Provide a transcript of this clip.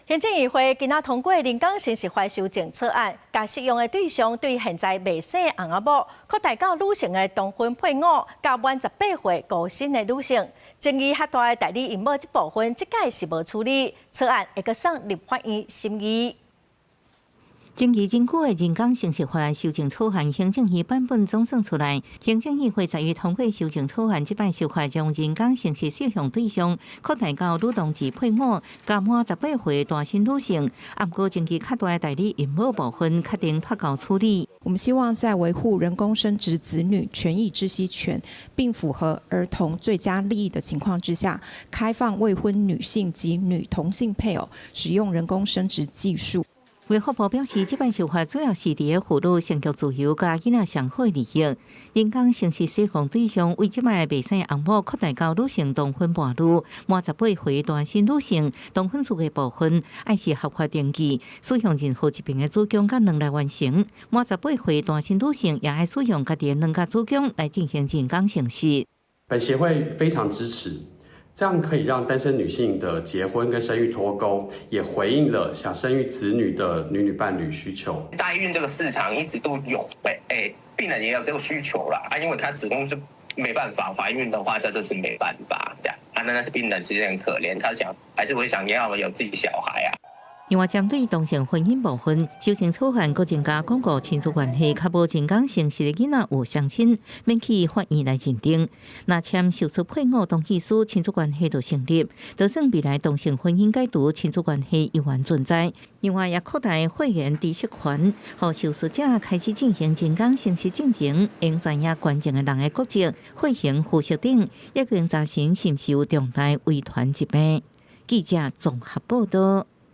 行政議會今仔通過人工生殖法修正草案，共適用的對象對現在未生翁仔某，擴大到女性的同婚配偶，佮滿18歲孤身的女性。爭議較大的代理孕母這部分，這擺是無處理。草案會閣送立法院審議。爭議真久的人工生殖法修正草案，行政院版本總算出來。行政議會十一通過修正草案，這擺修法將人工生殖適用對象擴大到女同志配偶、佮滿18歲單身女性。毋過爭議較大的代理孕母部分，確定脫鈎處理。我們希望在維護人工生殖子女權益知悉權，並符合兒童最佳利益的情況之下，開放未婚女性及女同性配偶使用人工生殖技術。衛福部表示，這擺修法主要是佇咧婦女生育自由佮囡仔上好利益。人工生殖適用對象為這擺未生翁某擴大到女性同婚伴侶、滿18歲單身女性同婚資格部分，愛是合法登記，使用任何一邊的子宮佮卵來完成。滿18歲單身女性也愛使用家己的卵佮子宮來進行人工生殖。本協會非常支持。這樣可以讓單身女性的結婚跟生育脫鈎，也回應了想生育子女的女女伴侶需求。代孕這個市場一直都有，欸，病人也有這個需求啦，啊，因為他子宮是沒辦法懷孕的話，這就是沒辦法這樣。啊，那是病人其實很可憐，他想還是會想要有自己小孩啊。另外，針對同性婚姻部分，修正草案閣增加鞏固親子關係，較無人工生殖的囡仔有雙親，免去法院來認定。若簽手術配偶同意書，親子關係就成立。就算未來同性婚姻解除，親子關係猶原存在。另外，也擴大會員知悉權，予受術者開始進行人工生殖進前，應知影捐贈的人的國籍、血型、膚色等，已經查詢是毋是有重大遺傳疾病。記者綜合報道。